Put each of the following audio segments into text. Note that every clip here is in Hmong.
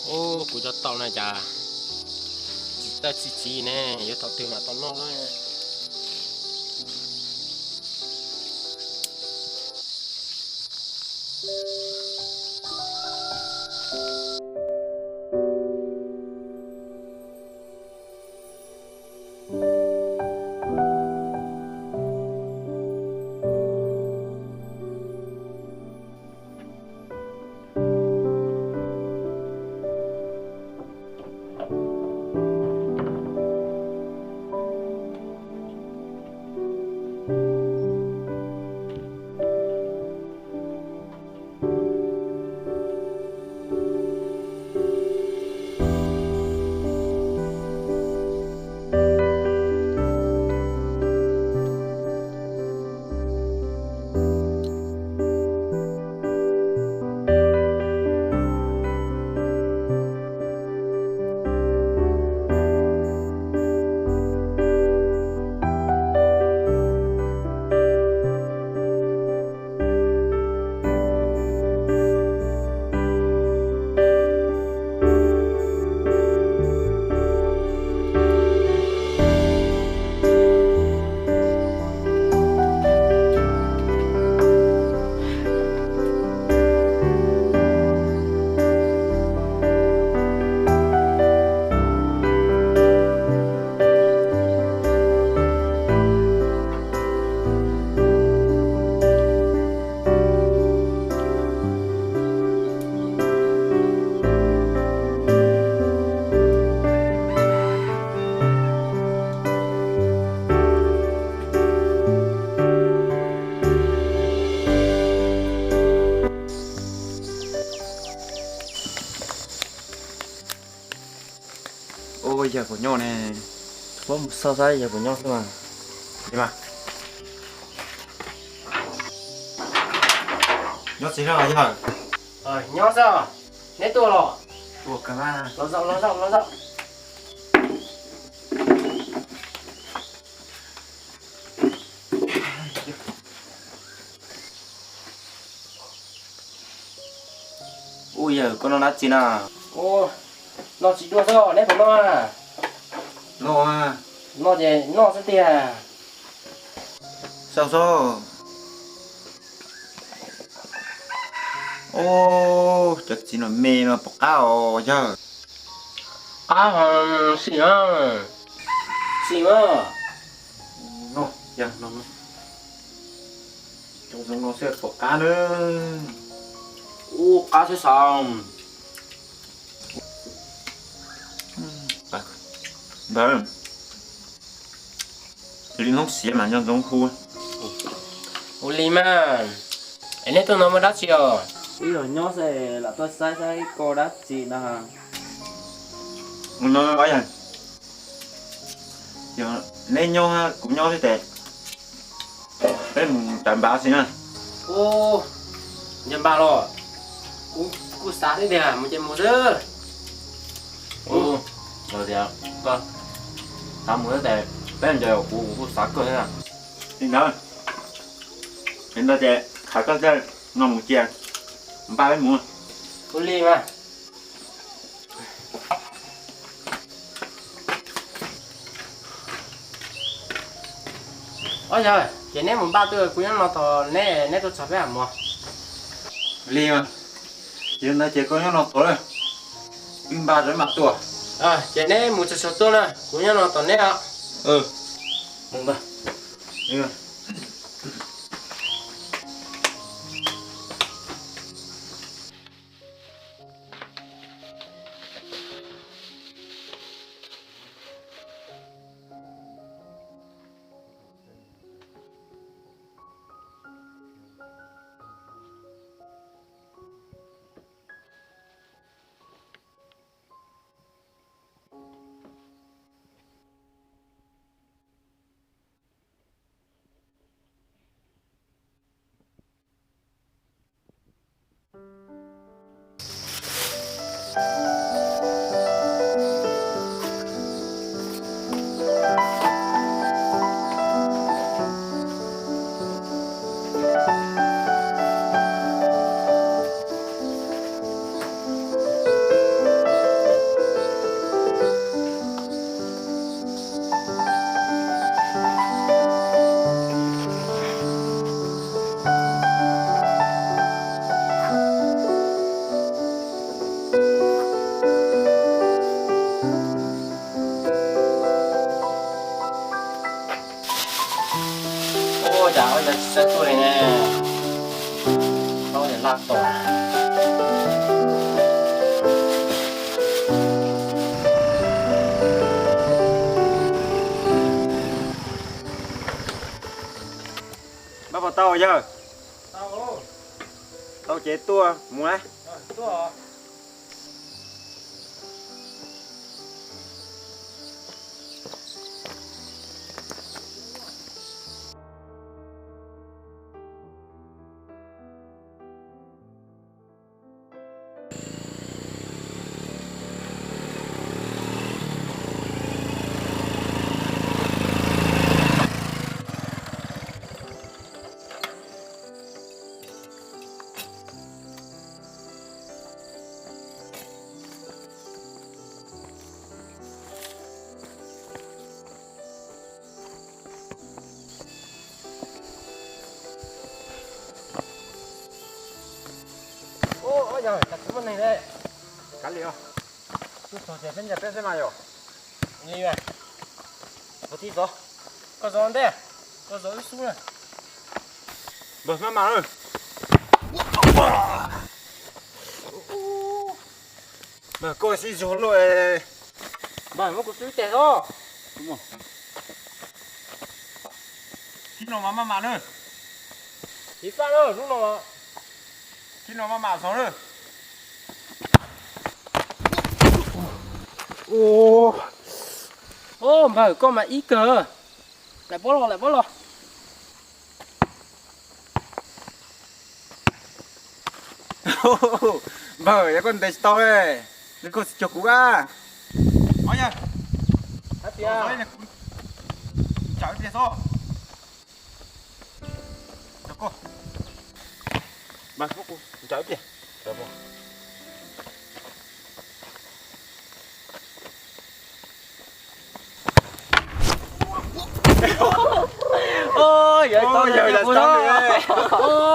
Ub, kuv cov taum na cas tsis txi txiv ne, yuav thaum twg mam tau noj na. Ua yawg puas nyob ne? Muab mus xauj saib yawg puas nyob xwb mas. Li mas. Nyob txiv no yawg? Nyob xwb. Neb tuaj los? Tuaj kawg mas. Los zaum, los zaum, los zaum. Ub, yawg koj noj dab tsi na? Ub, noj tsis dua xwb, neb puas noj? Noj, noj ces noj xwb tiag. Xauj xauj. Ub, cov txiv no me no puas qab os yawg? Qab, sim, sim mas. Noj, yawg noj. Cov zoo no xwb puas qab na. Ub, qab xwb sav. Ntawd, li hnub xiav mas nco ntsoov hu. Ua li mas, es neb tuaj no muaj dab tsi os? Wb yog nyob xwb lam tuaj saib saib koj dab tsi no. Ua no, yog neb nyob kuv nyob xwb tes peb mus ncaws npas xwb na. Ub, ncaws npas los? Kuv kuj xav xwb tiag, mus ces mus xwb. Ub, yog tias koj xav mus xwb tes peb ncaws, kuv kuv kuj xav kawg thiab. Li ntawd, li ntawd ces Thov koj coj no mus cia, npaj peb mus. Ua li mas. Ob yawg, ces neb mus npaj twj, kuv nyob no tos neb, neb tuaj txog peb mam mus. Li mas, yog ntawd ces koj nyob no tos lawm, wb npaj rau mam tuaj. Ces neb mus txog txog tuaj na, kuv nyob no tos neb os. Mus. Ua cas ua cas tsis saib tuaj li ne? Tau niam laj tom. Npaj puas tau yawg? Tau ces tuaj mus na. Ub, ob yawg, cas tsis muaj neeg li. Kav liam os. Tub txog ces peb ncaim peb xwb mas yom. Li, koj tij zov, koj zov ntej, koj zov wb xub na. Npawg, maj mam na. Npawg, koj sib zog luaj. Npawg, muab kuv xub tes os. Tib no mas maj mam na. Tsis faj na, hnub no. Tib no maj mam zog na. Ub, npawg, koj mas ib kawg. Lam pob los, lam pob los. Npawg, yog koj ntes tsis tau li, koj tsis cuag kuv a. Ob yawg, hais tias ntsawm ib pliag xwb. Npawg, ntsawm ib pliag.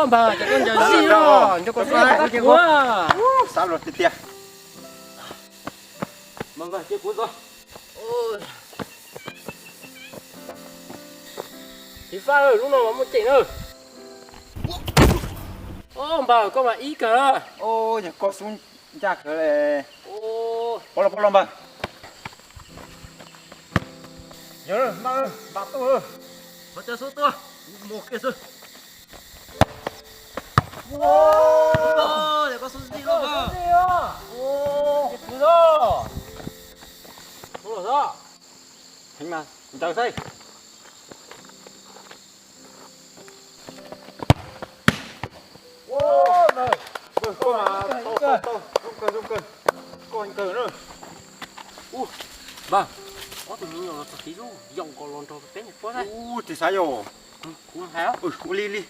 Npawg, cov koj ncaws zis los, nco koj xub tes kuv. Xav luag tiag tiag. Tsis faj, lub no mas muaj ceem na. Npawg, koj mas ib kawg. Yog koj xub ncaj kawg li. Pob los, pob los npawg. Yog, npaj tuaj, qhov chaw xub tuaj, mus kiag xwb. Yog koj xub ntxij loj. Heev mas, ncaws saib. Koj mas tau, tau, tau, zoo kawg, zoo kawg. Koj heev kawg na. Ub, npawg, ob tug me nyuam los txog tid lauj, yaum kom los nrog peb nyiam puab na. Ub, tsis xav yom. Kuv hais os. Ua li li.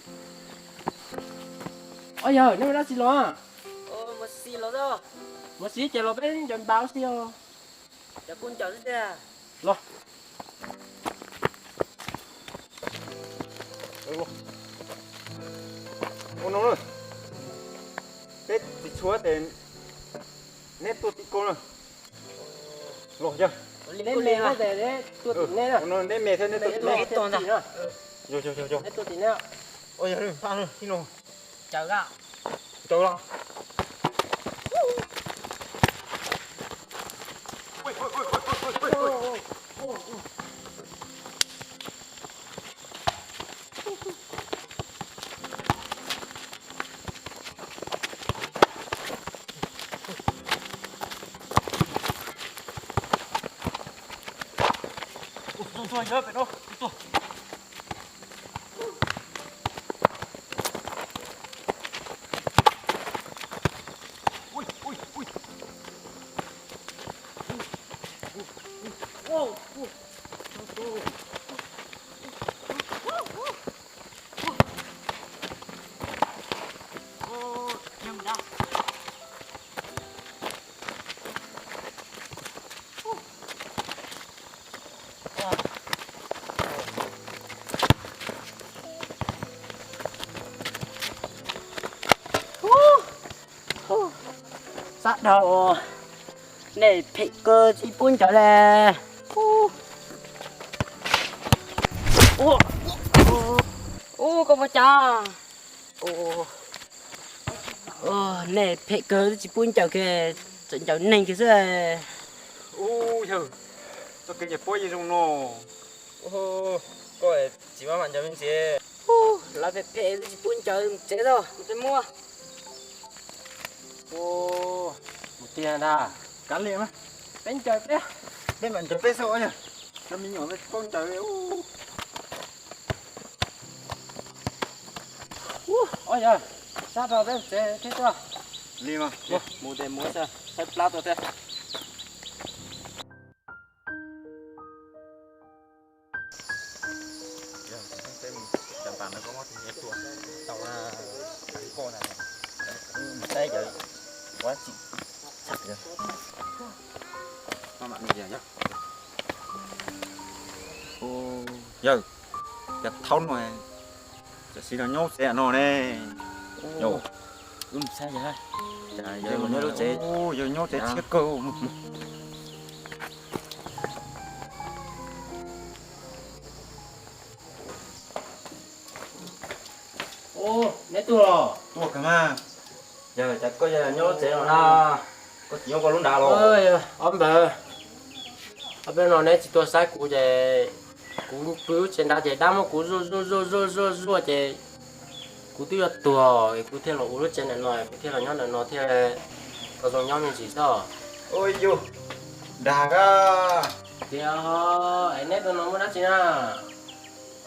Ua yog nej mus dab tsi los? Mus siv ces los peb ncaws npav xwb os. Los. Ua no na, peb tsis tshua ces neb tuaj tim ko na. Los yog. Neb me thiab neb tuaj tim neb. Yog, yog, yog. Neb tuaj tim neb. Ua yog, pab no, caws los. Sab dhau, nej phem kawg tsis pub ncaws li. Ub, koj puas cas? Nej phem kawg tsis pub ncaws kiag, txawm ncaws neeg kiag xwb. Ub yawg, txoj kev ncaws pob yeej zoo no. Koj tsis maj mam ncaws me ntsis. Lawv phem phem tsis pub ncaws, tsev tau peb muab. Mus tiag ntag, kav liam mas, peb ncaws peb. Peb mam ncaws peb xwb os yawg, cov me nyuam tsis paub ncaws. Ub, yawg, sab rau peb tsev thiab tuaj. Li mas, mus tes mus saib plab tuaj thiab. Yawg, cas thaum no tam sim no nyob tsev no ne. Yawg, nyob tsev, yawg nyob tsev thiab kawg. Ub, neb tuaj los? Tuaj kawg mas. Yawg, cas koj yog nyob lub tsev no na? Koj tsis nyob koj lub nrad los? Ob npawg, ob peb no neb tsis tuaj saib kuv ces kuv pw lub tsev nrad ces dab muab kuv zuaj zuaj zuaj zuaj zuaj zuaj ces kuv twb yuav tuag es kuv thiaj los ua lub tsev ntawm no, kuv thiaj los nyob ntawm no thiaj tau zoo nyob me ntsis xwb. Ua yus, dag kawg. Tiag, es neb tuaj no muaj dab tsi na?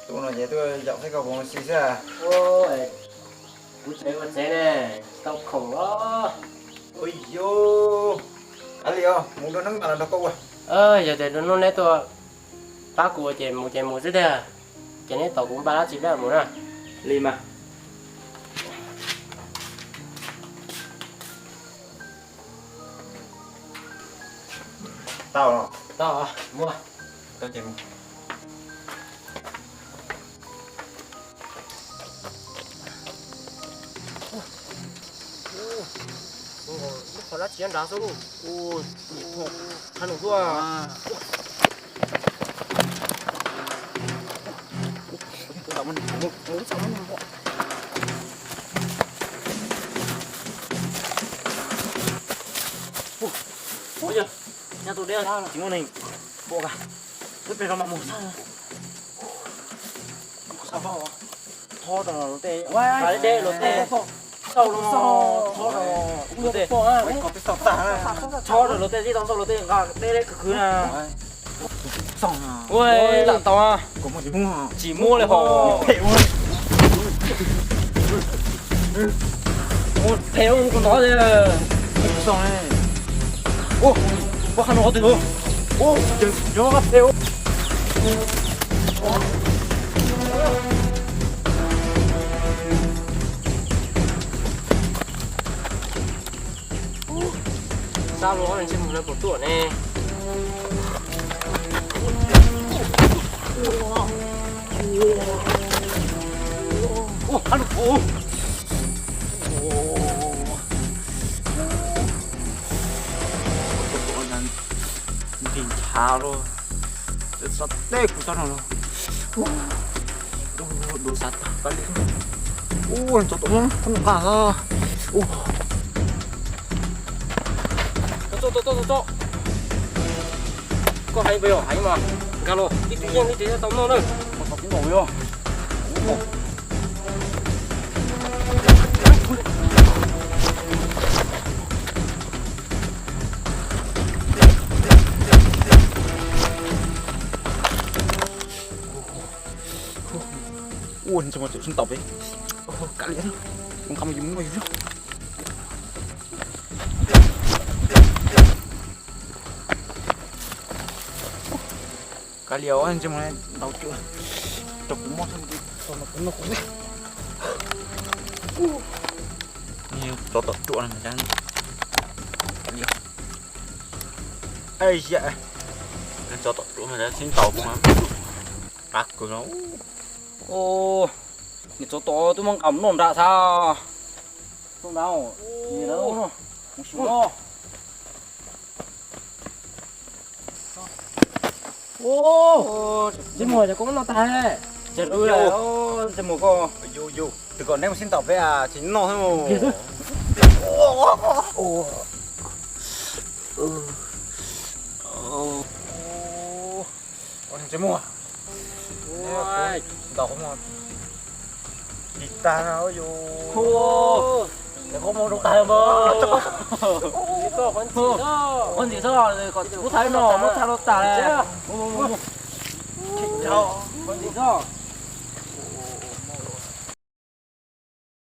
Tuaj no ces tuaj yaum saib koj puas ua si xwb. Kuv tsev ua tsev ne, tsis tau khoom los. Ua yus, kav liam os, mus dua hnub mam los nrog koj ua. Yog tias dua hnub neb tuaj pab kuv ua ces mus ces mus xwb tiag. Ces neb tos kuv npaj dab tsi peb mam mus na. Li mas. Tau los? Tau, mus. Tau ces mus. Lub qhov dab tsi nyob nrad xwb. Ua, nyiam thom, qha num tuaj. Ua, yog, nyab tus deb tsis muaj neeg pom, kav peb pem los mam mus. Tho rau luag tej, de luag tej, tho rau luag tej, tho rau luag tej tib tau ntxauj luag tej nqa deb deb khwv khwv na. Ua, lam tau, tsis muab li hos. Phem ua, mus tus no. Ua, ua qhov no qhov twg los? Ua, yog qhov phem ua. Tab los ntsej muag lawv puas tuaj ne? Nti nchav los, xav teb kuv tsob no los. Dua xav tag kab li. Ua, tsov tom no, koj nqa. Koj hais puas yog hais mas, nkag los, ib tug yeej li ces tau noj na. Ua, ntsej muag tseem sib ntaus pem. Kav liam, kuv nqa mus yus muab yus. Kav liam, ntsej muag ntaus cuam, rau kuv mob, kuv noj kuv xwb. Tsov tom ruam no mas, kav liam. Ai ya, tsov tom ruam mas sib ntaus mas qab kawg no. Nws tsov tom twb muab nqa mus noj nram xav. Noj nram, nws lawv no, mus xyuas no. Ntsej muag, yog koj muab noj tag. Ntsej muag koj, yus yus twb kom neb mus sib ntaus peb tsis noj xwb. Ntaus kuv mus dim tag na yus. Koj mus rau tag mas. Qhuav ntxim xwb, kuv thaij no muab thaij rau tag lawm. Qhuav ntxim xwb.